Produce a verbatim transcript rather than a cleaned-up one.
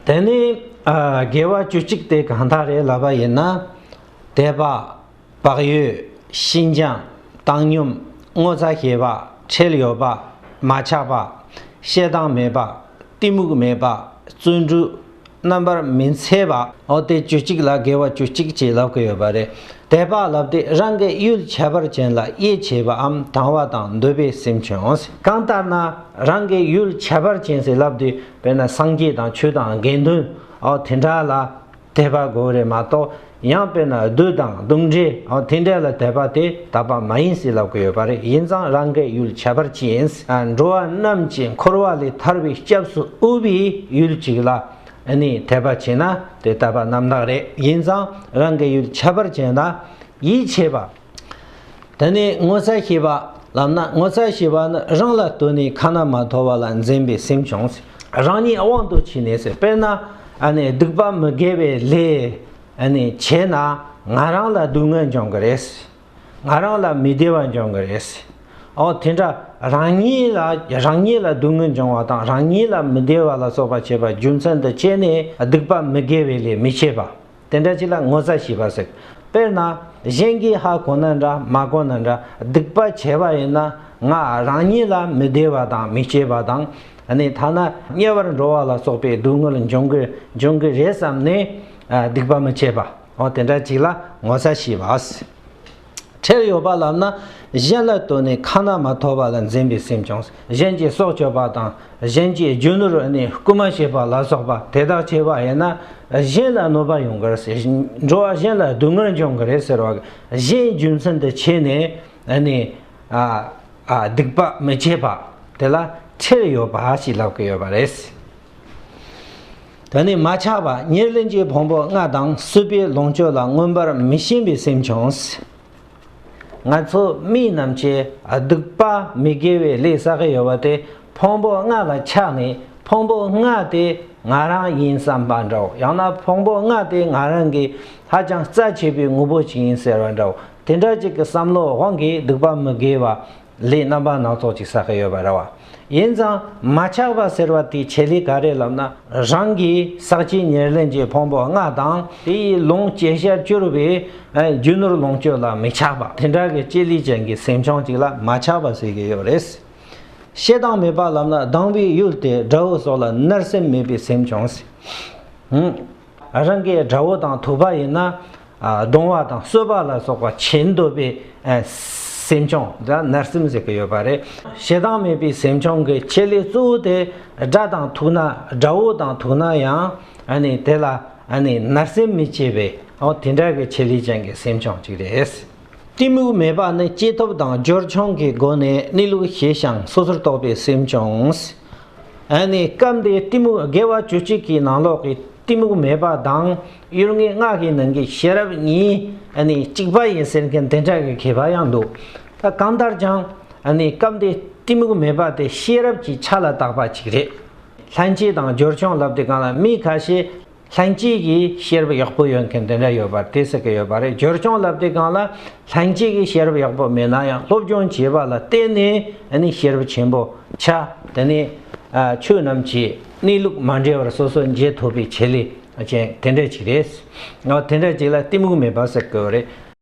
དེ་ནས་ཨ་དགེ་བ་བཅུ་གཅིག་དེ་གང་དག་རེད་ལབ་པ་ཡིན་ན། དད་པ། བག་ཡོད། ཤིན་སྦྱངས། བཏང་སྙོམས། ངོ་ཚ་ཤེས་པ། ཁྲེལ་ཡོད་པ། མ་ཆགས་པ། ཞེ་སྡང་མེད་པ། གཏི་མུག་མེད་པ། བརྩོན་འགྲུས། རྣམ་པར་མི་འཚེ་བ། འོ་དེ་བཅུ་གཅིག་ལ་དགེ་བ་བཅུ་གཅིག་ཅེས་ལབ་ཀྱི་ཡོད་པ་རེད། དད་པ་ལབ་དེ་རང་གི་ཡུལ་ཁྱད་པར་ཅན་ལ་དབྱེ་བྱེད་པའམ་དང་བ་དང་འདོད་པའི་སེམས་བྱུང་། གང་ལྟར་ན་རང་གི་ཡུལ་ཁྱད་པར་ཅན་ཟེར་ལབ་དུས་དཔེར་ན་སངས་རྒྱས་དང་ཆོས་དང་དགེ་འདུན། འོ་དེ་འདྲ་ལ་དད་པ་དགོས་རེད་མ་གཏོགས། ཡང་དཔེར་ན་བདུད་དང་གདུག་འདྲེ། འོ་དེ་འདྲ་ལ་དད་པ་དེ་དད་པ་མ་ཡིན་ཟེར་ལབ་ཀྱི་ཡོད་པ་རེད། ཡིན་ཙང་རང་གི་ཡུལ་ཁྱད་པར་ཅན། འགྲོ་བ་རྣམས་ཀྱི་འཁོར་བ་ལས་ཐར་བའི་སྐྱབས་སུ་འོས་པའི་ཡུལ་ཅིག་ལ་ཨ་ནི་དད་པ་བྱས་ན་དེ་དད་པ་རྣམ་དག་རེད། ཡིན་ཙང་རང་གི་ཡུལ་ཁྱད་པར་ཅན་ལ་ཡིད་ཆེས་པ། དེ་ནས་ངོ་ཚ་ཤེས་པ་ལབ་ན། ངོ་ཚ་ཤེས་པ་ནི་རང་ལ་ལྟོས་ནས་ཁ་ན་མ་ཐོ་བ་ལ་འཛེམ་པའི་སེམས་བྱུང་། རང་ཉིད་དབང་དུ་བྱས་ནས་ཟེར། དཔེར་ན་ཨ་ནི་སྡིག་པ་མི་དགེ་བའི་ལས་ཨ་ནི་བྱས་ན་ང་རང་ལ་སྡུག་བསྔལ་འབྱུང་གི་རེད། ང་རང་ལ་མི་བདེ་བ་འབྱུང་གི་རེད། འོ་དེ་འདྲ་རང་ཉིད་ལ་རང་ཉིད་ལ་སྡུག་བསྔལ་འབྱུང་བ་དང་རང་ཉིད་ལ་མི་བདེ་བ་ལ་སོགས་པ་བྱེད་པ་རྒྱུ་མཚན་དུ་བྱས་ནས་སྡིག་པ་མི་དགེ་བའི་ལས་མི་བྱེད་པ། དེ་འདྲ་ཅིག་ལ་ངོ་ཚ་ཤེས་པ་ཟེར། དཔེར་ན་གཞན་གྱིས་ཧ་གོ་ན་འདྲ་མ་གོ་ན་འདྲ་སྡིག་པ་བྱས་པ་ཡིན་ན་ང་རང་ཉིད་ལ་མི་བདེ་བ་དང་མི་སྐྱིད་པ་དང་། ཨ་ནི་ཐ་ན་དམྱལ་བར་འགྲོ་བ་ལ་སོགས་པའི་སྡུག་བསྔལ་འབྱུང་གི་འབྱུང་གི་རེད་བསམ་ནས་ཨ་སྡིག་པ་མི་བྱེད་པ། འོ་དེ་འདྲ་ཅིག་ལ་ངོ་ཚ་ཤེས་པ། ཁྲེལ་ཡོད་པ་ལབ་ན་གཞན་ལ་ལྟོས་ནས་ཁ་ན་མ་ཐོ་བ་ལ་འཛེམ་པའི་སེམས་བྱུང་། གཞན་གྱི་སྲོག་གཅོད་པ་དང་གཞན་གྱི་རྒྱུ་ནོར་ནི་རྐུ་མ་བྱེད་པ་ལ་སོགས་པ་དེ་དག་བྱས་པ་ཡིན་ན་གཞན་ལ་གནོད་པ་ཡོང་གི་རེད་ཟེར། འགྲོ་བ་གཞན་ལ་སྡུག་བསྔལ་འབྱུང་གི་རེད་ཟེར་བ། གཞན་རྒྱུ་མཚན་དུ་བྱས་ནས་ཨ་ནི་ཨ་ཨ་སྡིག་པ་མི་བྱེད་པ་དེ་ལ་ཁྲེལ་ཡོད་པ་ཞེས་ལབ་ཀྱི་ཡོད་པ་རེད། དེ་ནས་མ་ཆགས་པ། ཉེར་ལེན་གྱི་ཕུང་པོ་ལྔ་དང་སྲིད་པའི་ལོངས་སྤྱོད་ལ་མངོན་པར་མི་ཞེན་པའི་སེམས་བྱུང་། ང་ཚོ་མི་རྣམས་ཀྱིས་སྡིག་པ་མི་དགེ་བའི་ལས་བསགས་ཀྱི་ཡོད་པ་དེ་ཕུང་པོ་ལྔ་ལ་ཆགས་ནས་ཕུང་པོ་ལྔ་དེ་ང་རང་ཡིན་བསམ་པ་འདྲ་བོ། ཡང་ན་ཕུང་པོ་ལྔ་དེ་ང་རང་གི་ཧ་ཅང་རྩ་ཆེ་བའི་དངོས་པོ་ཅིག་ཡིན་ཟེར་བ་འདྲ་བོ། དེ་འདྲ་ཅིག་གི་བསམ་བློའི་དབང་གིས་སྡིག་པ་མི་དགེ་བ་ལས་རྣམ་པ་སྣ་ཚོགས་ཅིག་བསགས་ཀྱི་ཡོད་པ་རེད་བ། ཡིན་ཙང་མ་ཆགས་པ་ཟེར་བ་དེའི་ཆེད་ལས་ག་རེ་ལབ་ན། རང་གི་ཟག་བཅས་ཉེར་ལེན་གྱི་ཕུང་པོ་ལྔ་དང་དེའི་ལོངས་སྤྱོད་བྱར་གྱུར་པའི་རྒྱུ་ནོར་ལོངས་སྤྱོད་ལ་མི་ཆགས་པ། དེ་འདྲ་གི་སྤྱོད་ལས་ཅན་གྱི་སེམས་བྱུང་ཅིག་ལ་མ་ཆགས་པ་ཟེར་གྱི་ཡོད་རེད། ཞེ་སྡང་མེད་པ་ལབ་ན་སྡང་བའི་ཡུལ་དེ་དགྲ་བོ་སོགས་ལ་བརྣབ་སེམས་མེད་པའི་སེམས་བྱུང་། རང་གི་དགྲ་བོ་དང་ཐུག་པ་ཡིན་ན། ཨ་གདུང་བ་དང་གསོད་པ་ལ་སོགས་པ་བྱེད་འདོད་པའི་ཨ་སེམས་བྱུང་དེ་ལ་བརྣབ་སེམས་ཟེར་གྱི་ཡོད་པ་རེད། ཞེ་སྡང་མེད་པའི་སེམས་བྱུང་གི་ཆེད་ལས་གཙོ་བོ་དེ་དགྲ་དང་ཐུག་ན་དགྲ་བོ་དང་ཐུག་ན་ཡང་ཨ་ནི་དེ་ལ་ཨ་ནི་བརྣབ་སེམས་མི་བྱེད་པའི་འོ་དེ་འདྲ་གི་ཆེད་ལས་ཅན་གྱི་སེམས་བྱུང་ཅིག་རེད། གཏི་མུག་མེད་པ་ནི་སྐྱེས་ཐོབ་དང་སྦྱོར་བྱུང་གི་སྒོ་ནས་གནས་ལུགས་ཤེས་ཤིང་སོ་སོར་རྟོག་པའི་སེམས་བྱུང་། ཨ་ནི་སྐབས་འདིའི་གཏི་མུག་དགེ་བ་བཅུ་གཅིག་གི་ནང་ལོགས་ཀྱི་གཏི་མུག་མེད་པ་དང་ཡུལ་ངེས་ལྔ་གི་ནང་གི་ཤེས་རབ་གཉིས་ཨ་ནི་གཅིག་པ་ཡིན་ཟེར་མཁན་དེ་འདྲ་གི་ཁྱད་པར་ཡང་འདུག་ད་གང་ལྟར་ཀྱང་ཨ་ནི་སྐབས་འདིའི་གཏི་མུག་མེད་པ་དེ་ཤེས་རབ་ཀྱི་ཆ་ལ་བཏགས་པ་ཅིག་རེད། ལྷན་སྐྱེས་དང་སྦྱོར་བྱུང་ལབ་དུས་སྒང་ལ་མི་ཁ་ཤས་ལྷན་སྐྱེས་ཀྱི་ཤེས་རབ་ཡག་པོ་ཡོད་མཁན་དེ་འདྲ་ཡོད་པ་དེ་ཟེར་གྱི་ཡོད་པ་རེད། སྦྱོར་བྱུང་ལབ་དུས་སྒང་ལ་ལྷན་སྐྱེས་ཀྱི་ཤེས་རབ་ཡག་པོ་མེད་ན་ཡང་སློབ་སྦྱོང་བྱས་པ་ལ་བརྟེན་ནས་ཨ་ནི་ཤེས་རབ་ཆེན་པོ་ཆགས། དེ་ནས་ཨ་ཆོས་རྣམས་ཀྱི་གནས་ལུགས་མ་འདྲེས་པར་སོ་སོ་འབྱེད་ཐུབ་པའི་ཆེད་ལས་ཅན་དེ་འདྲ་ཅིག་རེད། ཨ་དེ་འདྲ་ཅིག་ལ་གཏི་མུག་མེད་པ་ཟེར་གྱི་ཡོད་རེད།